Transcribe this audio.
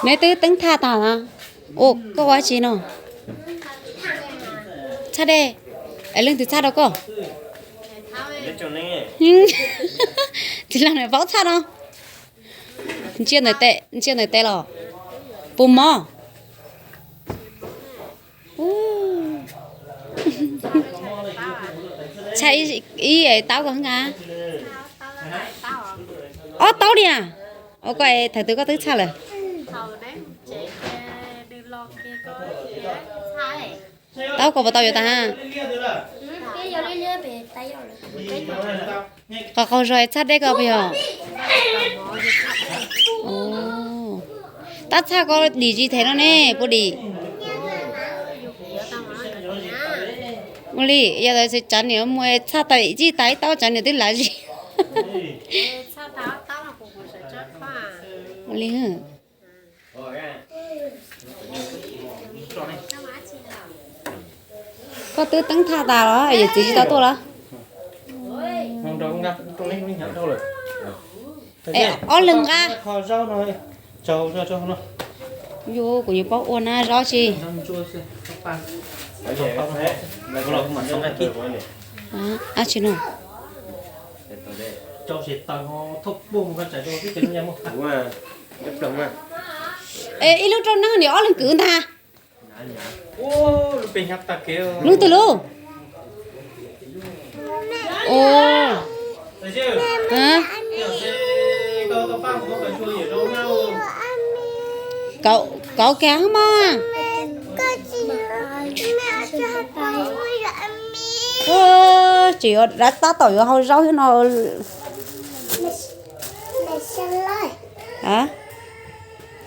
Neb twb teeb thaj tas na. Ua koj ua dab tsi no? Txhaj dej. Es leej twg txhaj rau koj? Txiv laus na paub txhaj no. Ntsia ntawm tes los? Puas mob? Txhaj ib taub ko heev a. Ob taub li a. Ua koj es thaum twg koj twb txhaj lawm? Taub ko puas tau yuav tas? Qhov qaug zog txhaj dej ko puas yog? Tab txhaj ko dim tsis them no ne, puas dim? Ua li yog tsav niam mus txhaj tau ib txhij tas ib taub tsav niam twb lav zis. Ua li. Koj twb teeb thaj tas los yawm txiv tsis tau tuaj los? Ob leeg nqa. Yus kuv yuav paub ua na zaub tsi. Ab tsi no. Ib lub rau neeg niam ob leeg kwv ntag. Lub twg lub? Kauv kiag mas. Tseem yuav tab tom yuav hau zaub thiab no.